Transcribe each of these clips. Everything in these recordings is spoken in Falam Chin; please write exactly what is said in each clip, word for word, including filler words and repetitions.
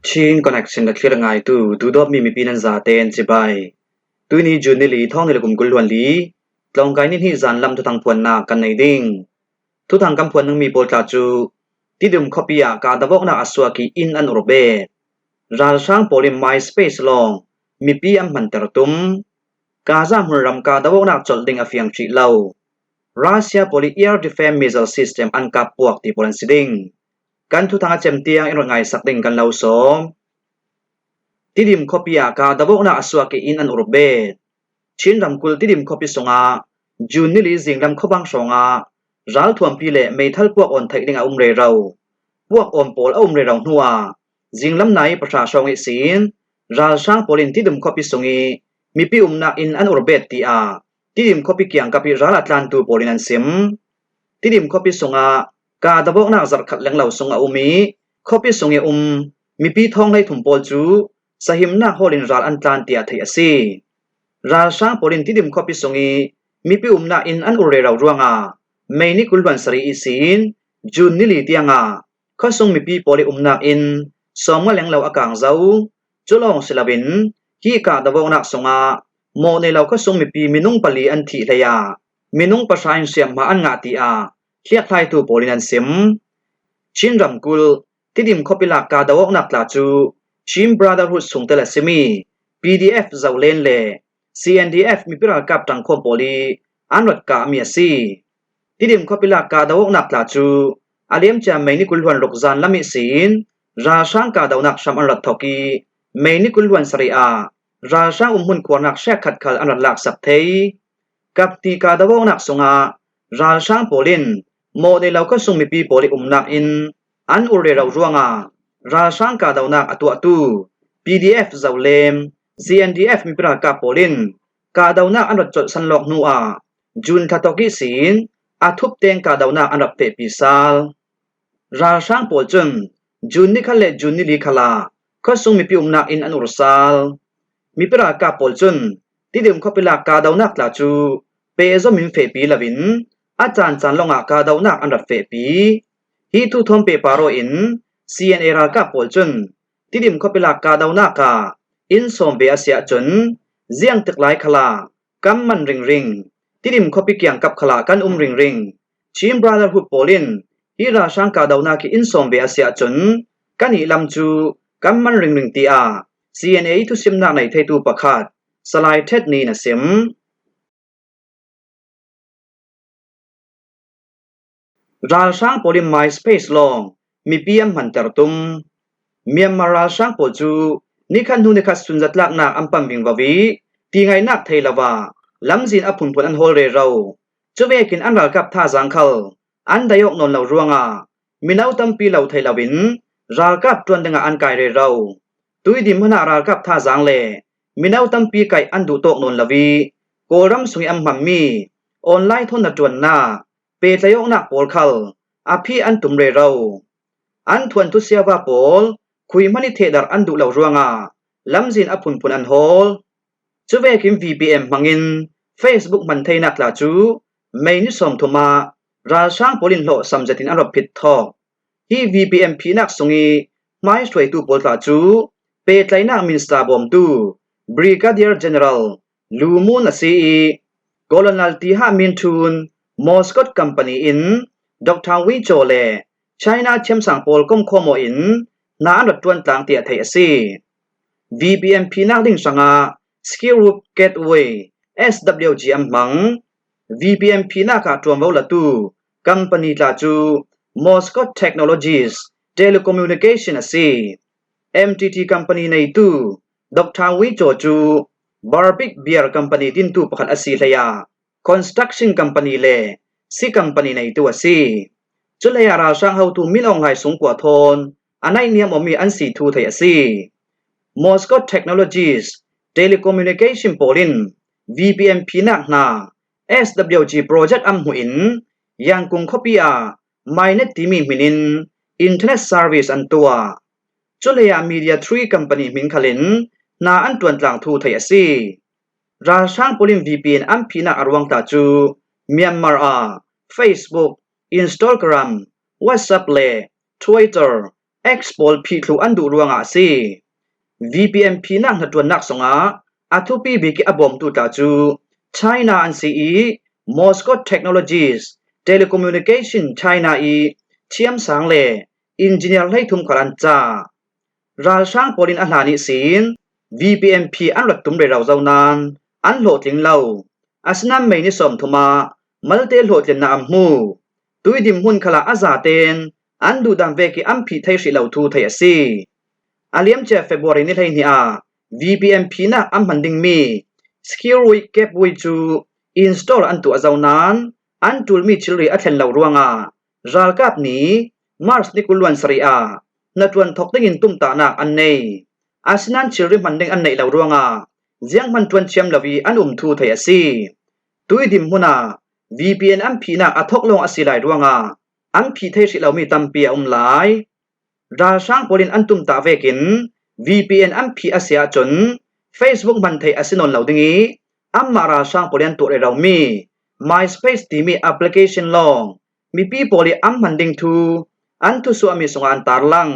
Chin Connection a thlir ngaitu duhdawtmi mipi nan zaten cibai. Tuini June ni li, thawng ni le kum kul hluan li, tlawngkai ni hnih zan lam thuthang phuannak kan nei ding. Thuthang kan phuan dingmi pawl tla cu Tidim khuapi ah kahdo awknak a suak i inn an ur bet. Ralhrang pawl in MySpace lawng mipi an hmanter tum. Gaza hmunram kahdo awknak colh ding a fiang hrih lo. Russia pawl i air defense missile system an kap puak ti pawl an si ding. Kan thuthang a cem tiang in rak ngaisak ding kan lo sawm. Tidim khuapi ah kahdo awknak a suak i inn an ur bet. Chin ramkulh Tidim khuapi sungah June ni li zinglam khuavang hrawngah ralthuampi le meithal puak awn theih ding a um rero. Puak awn pawl a um rero hnuah zinglam nai pahra hrawng ihsin ralhrang pawl in Tidim khuapi sung i mipi umnak inn an ur bet, tiah Tidim khuapi kiangkap i ral a tlantu pawl in an sim. Tidim khuapi sungah kahdo awknak zarh khat lenglo sung a um i khuapi sung i um mipi thawng hleithum pawl cu sahimnak hawl in ral an tlan, tiah theih a si. Ralhrang pawl in Tidim khuapi sung i mipi umnak inn an ur rero ruangah May ni kul hluan sarih ihsin June ni li tiangah khuasung mipi pawl i umnak inn sawmnga lenglo a kang zo. Cu lawng si loin hi kahdo awknak sungah mawh nei lo khuasung mipi minung pali an thih hlei ah minung pahra in hriamhma an ngah, tiah hliakthlaitu pawl in an sim. Chin ramkulh Tidim khuapi lak kahdo awknak tla cu Chin Brotherhood sungtel a simi P D F Zolen le C N D F mipi ralkap ṭangkhawm pawl i an rat kahmi a si. Tidim khuapi lak kahdo awknak tla cu a liamcia May ni kul hluan ruk zan lam ihsin ralhrang kahdonak hram an rat thok i May ni kul hluan sarih ah ralhrang umhmun khuarnak hrekkhat khal an rat laksak thei. Kapti kahdo awknak sungah ralhrang pawl in mawh nei lo khuasung mipi pawl i umnak inn an ur rero ruangah ralhrang kahdonak a tuahtu P D F Zolen, C N D F mipi ralkap pawl in kahdonak an rat colhsan lawk hnuah June thla tawk ihsin a thup teng kahdonak an rak fehpi sal. Ralhrang pawl cun June ni khat le June ni li khalah khuasung mipi umnak inn an ur sal. Mipi ralkap pawl cun Tidim khuapi lak kahdonak tla cu pehzom in fehpi loin a caancaan lawngah kahdonak an rat fehpi. Hi thu thawn pehpar aw in C N A ralkap pawl cun Tidim khuapi lak kahdonak ah inn sawm ve a si ahcun ziangtik lai khalah kan man ringring, Tidim khuapi kiangkap khalah kan um ringring. Chin Brotherhood pawl in hi ralhrang kahdonak i inn sawm ve a si ahcun kan ihlam cu kan man ringring, tiah C N A i thusimnak nei theitu pakhat Salai Ṭhet Ni in a sim. Ralhrang pawl in MySpace lawng mipi an hmanter tum. Myanmar ralhrang pawl cu nikhat hnu nikhat sunzatlaknak an pamving vo i tingaihnak thei lo ah lamzin a phunphun an hawl rero. Cuvekin an ralkap thazaang khal an dai awk nawn lo ruangah mino tampi lo thei loin ralkap ṭuan dingah an kai rero. Tuidim hmanah ralkap thazaang le mino tampi kaih an duh tawk nawn lo i Kawlram sung i an hmanmi online thawn na ṭuannak, pehtlaih awknak pawl khal a phih an tum rero. An thuanthu siava pawl khui hman i thehdarh an duh lo ruangah lamzin a phunphun an hawl. Cuvekin V P N hmangin Facebook hman theinak tla cu May ni sawmthum ah ralhrang pawl in hlawhsam zetin an rak phit thawk. Hi V P N phihnak sung i hmaihruaitu pawl tla cu pehtlaihnak minsa bawmtu Brigadier General Lu Mun a si i Colonel Tiha Min Thun Moscow Company in Doctor Wee Chaw le China thiamsang pawl komkhawm aw in hna an rak ṭuan tlang, tiah theih a si. V P N phihnak ding hrangah Skill Route Gateway, S W G, an hmang. V P N phihnak ah ṭuanvo latu company tla cu Moscow Technologies Telecommunication a si. M T T company neitu Doctor Wee Chaw cu Barbic Beer company dintu pakhat a si hlei ah construction company le si company neitu a si. Culeiah ralhrang hotu Min Aung Hlaing sungkua thawn a naihniam awmi an si thu theih a si. Moscow Technologies Telecommunication pawl in V P N phihnak hna S W G project an hmuh in Yangon khuapi ah MyNet timi hmin in internet service an tuah. Culeiah Media Three company hmin khal in hna an ṭuan tlang thu theih a si. Ralhrang pawl in V P N an phihnak a ruang tla cu Myanmar ah Facebook, Instagram, WhatsApp le Twitter, X pawl phih thluh an duh ruangah a si. VPN phihnak hnaṭuannak sungah a thupi bik ih a bawmtu tla cu China an si ih, Moscow Technologies Telecommunication China ih thiamsang le engineer hleithum khal an cah. Ralhrang pawl in a hlan ihsin VPN phih an rak tum rero zo nain an hlawhtling lo. Asinain May ni sawmthum ah malte hlawhtlinnak an hmu. Tuidim hmun khalah a zaten an duhdan vek ih an phih thei hrih lo thu theih a si. A liamcia February ni hleihnih ah VPN phihnak an hman dingmi Secureway Gateway cu install an tuah zo nain an ṭulmi thilri a thlen lo ruangah ralkap ni March ni kul le sarih ah hnaṭuan thawk dingin tumtahnak an nei. Asinain thilri hman ding an neih lo ruangah zianghman ṭuan thiam lo ih an um thu theih a si. Tuidim hmun ah VPN an phihnak a thawk lawng a si lai ruangah an phih thei hrih lomi tampi a um lai. Ralhrang pawl in an tumtah vekin VPN an phih a si ahcun Facebook hman theih a si nawn lo ding ih, anmah ralhrang pawl in an tuah reromi MySpace timi application lawng mipi pawl ih an hman ding thu an thusuahmi sungah an tarlang.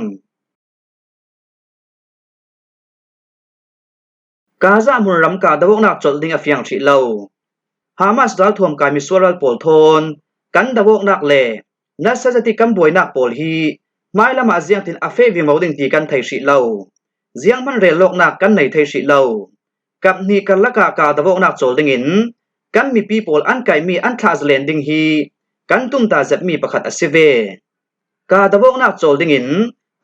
Gaza hmunram kahdoawknak colh ding a fiang hrih lo. Hamas ralthuam kai misual ral pawl thawn kan doawknak le nasa zet ih kan buainak pawl hi hmailam ah ziangtin a feh vivo ding ti kan thei hrih lo. Zianghman rel lawknak kan nei thei hrih lo. Kap hnih karlak ah kahdoawknak colh dingin kan mipi pawl an kaihmi an thlah zalen ding hi kan tumtah zetmi pakhat a si ve. Kahdoawknak colh dingin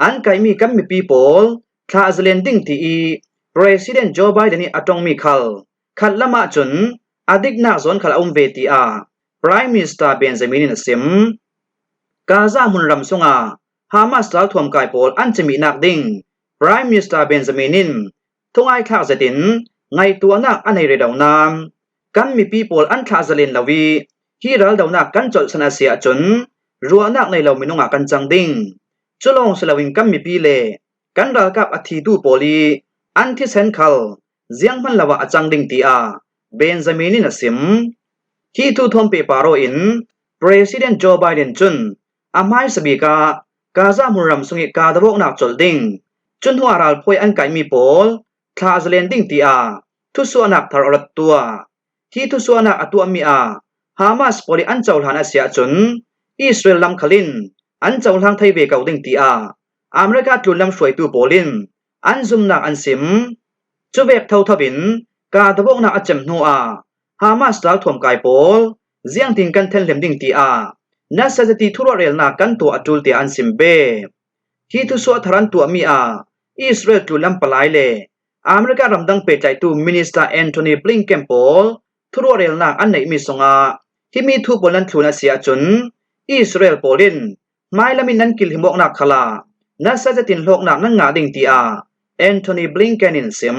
an kaihmi kan mipi pawl thlah zalen ding ti ih President Joe Biden ih a ṭongmi khal khat lam ahcun a diknak zawn khal a um ve, tiah Prime Minister Benjamin in a sim. Gaza hmunram sungah Hamas ralthuam kai pawl an cimihnak ding Prime Minister Benjamin in thungaithlak zetin ngaihtuahnak a nei rero nain kan mipi pawl an thlah zalen lo ih hi raldonak kan colhsan a si ahcun ruahnak nei lo minung ah kan cang ding. Cu lawng si loin kan mipi le kan ralkap a thitu pawl ih an thisen khal zianghman lo ah a cang ding, tiah Benjamin in a sim. Hi thu thawn pehpar aw in President Joe Biden cun a hmaisa bik ah Gaza hmunram sung ih kahdoawknak colh ding, cu hnuah ralphawi an kaihmi pawl thlah zalen ding, tiah thusuahnak thar a rak tuah. Hi thusuahnak a tuahmi ah Hamas pawl ih an cohlan a si ahcun Israel lam khal in an cohlang thei ve ko ding, tiah America tlunlam hruaitu pawl in an zumnak an sim. Cuvek thotho in kahdoawknak a cem hnuah Hamas ralthuam kai pawl ziangtin kan thenhlim ding, tiah nasa zet ih thuruahrelnak kan tuah a ṭul, tiah an sim ve. Hi thusuah thar an tuahmi ah Israel tlunlam palai le America ramdang pehtlaihtu Minister Antony Blinken pawl thuruahrelnak an neihmi sungah himi thu pawl nan thlun a si ahcun Israel pawl in hmailam in nan kilhim awknak khalah nasa zetin hlawknak nan ngah ding, tiah Antony Blinken in a sim.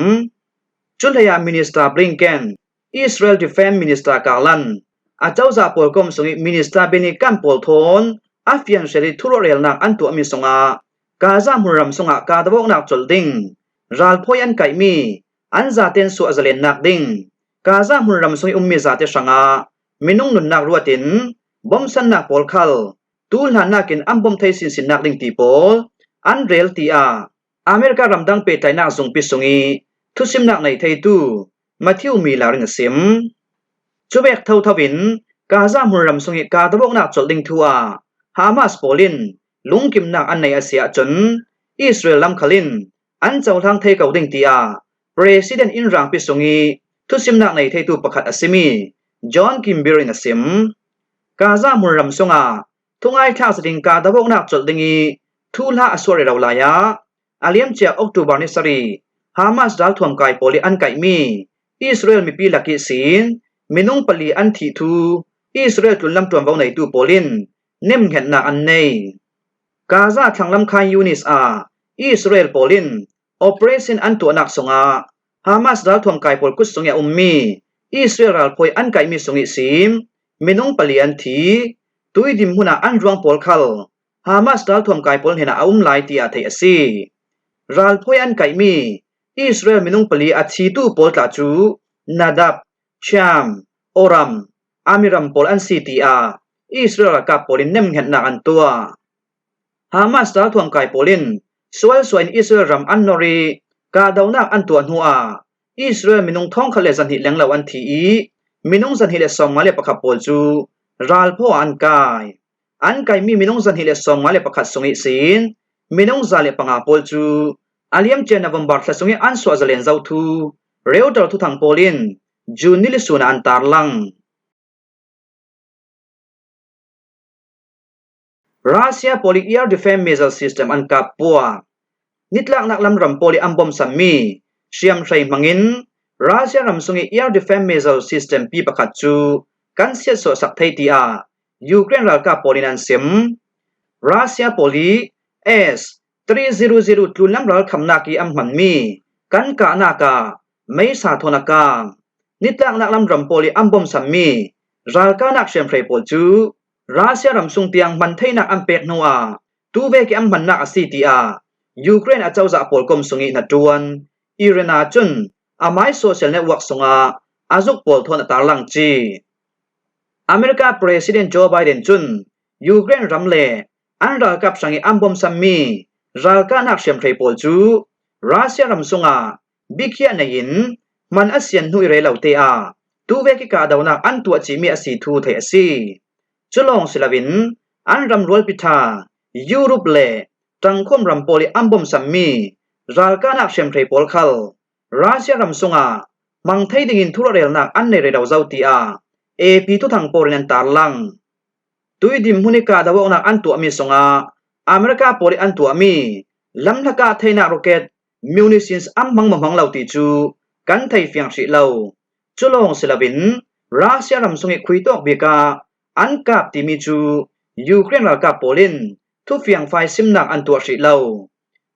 Cu hleiah Minister Blinken, Israel Defense Minister Gallant, a cozah pawl kom sungih Minister Benny Gantz pawl thawn a fianhrel ih thuruahrelnak an tuahmi sungah Gaza hmunram sungah kahdoawknak colh ding, ralphawi an kaihmi an zaten suah zalennak ding, Gaza hmunram sungih ummi zate hrangah minung nunnak ruatin bomsannak pawl khal tu hlannak in an bawmh thei sinsinnak ding ti pawl an rel, tiah America ramdang pehtlaihnak zungpi sungih thusimnak nei theitu Matthew Miller in a sim. Cuvek thotho in Gaza hmunram sungih kahdoawknak colh ding thu ah Hamas pawl in lungkimnak an nei a si ahcun Israel lam khal in an cohlang thei ko ding, tiah President inn rangpi sungih thusimnak nei theitu pakhat a simi John Kirby in a sim. Gaza hmunram sungah thungaithlak zetin kahdoawknak colh ding ih thuhla a suah rero lai ah a liamcia October ni sarih Hamas ralthuam kai pawl ih an kaihmi Israel mipi lak ihsin minung pali an thih thu Israel tlunlam ṭuanvo neitu pawl in nemhngetnak an nei. Gaza thlanglam Khan Yunis ah Israel pawl in operation an tuahnak sungah Hamas ralthuam kai pawl kut sungih a ummi Israel ralphawi an kaihmi sung ihsin minung pali an thi. Tuidim hmun ah an ruang pawl khal Hamas ralthuam kai pawl hnenah a um lai, tiah theih a si. Ralphawi an kaihmi Israel minung pali a thitu pawl tla cu Nadab, Chiam, Oram, Amiram pawl an si, tiah Israel ralkap pawl in nemhngetnak an tuah. Hamas ralthuam kai pawl in sualsuah in Israel ram an nawr ih kahdohnak an tuah hnuah Israel minung thawngkhat le zahnih lenglo an thi ih minung zahnih le sawmnga le pakhat pawl cu ralphaw ah an kai. An kaimi minung zahnih le sawmnga le pakhat sung ihsin minung za le panga pawl cu a liamcia November thla sungih an suah zalen zo thu Reuters thuthang pawl in June ni li sun ah an tarlang. Russia pawl ih air defense missile system an kap puak. Nitlaknak lam ram pawl ih an bomsammi hriamhrei hmangin Russia ram sungih air defense missile system pi pakhat cu kan siatsuahsak thei, tiah Ukraine ralkap pawl in an sim. Russia pawl ih S three zero zero tlunlam ralkhamnak ih an hmanmi kan kahnak ah meisa thawn a kang. Nitlaknak lam ram pawl ih an bomsammi ralkahnak hriamhrei pawl cu Russia ram sung tiang hman theinak an pek hnuah tuvek ih an hmannak a si, tiah Ukraine acozah pawl kom sungih hnaṭuan Irina cun amai social network sungah a zuk pawl thawn a tarlang ci. America President Joe Biden cun Ukraine ram le an ralkap hrangih an bomsammi ralkahnak hriamhrei pawl cu Russia ram sungah bikhiah nei in hman a sian hnu ih rel lo te ah tuvek ih kahdohnak an tuah cihmi a si thu theih a si. Cu lawng si loin an ram rualpi ṭha Europe le ṭangkhawm ram pawl ih an bomsammi ralkahnak hriamhrei pawl khal Russia ram sungah hmang thei dingin thurahrelnak an nei rero zo, tiah A P thuthang pawl in an tarlang. Tuidim hmun ih kahdoh awknak an tuahmi sungah America pawl ih an tuahmi lamhlak ah theinak rocket munitions an hmang maw hmang lo ti cu kan thei fiang hrih lo. Cu lawng si loin Russia ram sungih khuitawk bik ah an kap timi cu Ukraine ralkap pawl in thufiangfai simnak an tuah hrih lo.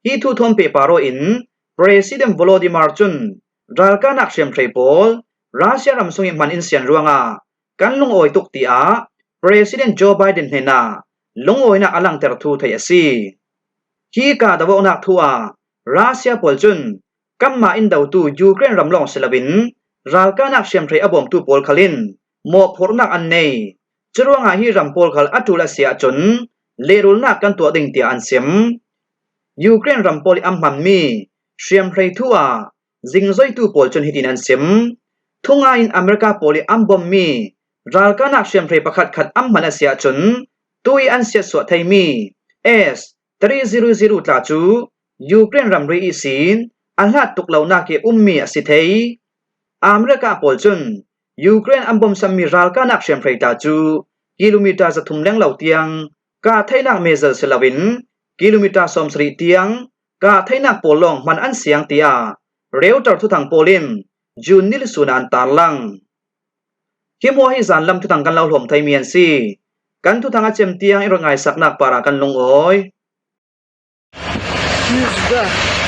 Hi thu thawn pehpar aw in President Volodymyr cun ralkahnak hriamhrei pawl Russia ram sungih hman in sian ruangah kan lungawi tuk, tiah President Joe Biden hnenah lungawinak a langter thu theih a si. Hi kahdoh awknak thu ah Russia pawl cun kanmah in dotu Ukraine ram lawng si loin ralkahnak hriamhrei a bawmtu pawl khal in mawhphurhnak an nei. Curuangah hi ram pawl khal a ṭul a si ahcun lehrulnak kan tuah ding, tiah an sim. Ukraine ram pawl ih an hmanmi hriamhrei thu ah zingzoitu pawl cun hitin an sim. Thungai in America pawl ih an bommi ralkahnak hriamhrei pakhatkhat an hman a si ahcun tu ih an siatsuah theimi S three zero zero tla cu Ukraine ramri ihsin a hlat tuk lonak ih ummi a si thei. America pawl cun Ukraine an bomsammi ralkahnak hriamhrei tla cu kilometer zathum lenglo tiang kah theinak missile si loin kilometer sawmsarih tiang kah theinak pawl lawng hman an siang, tiah Reuters thuthang pawl in June ni li sun ah an tarlang. Hi hmuah hi zanlam thuthang kan lo hlawm theimi an si. Kan thuthang a cem tiang in rak ngaisaknak parah kan lungawi. News Desk.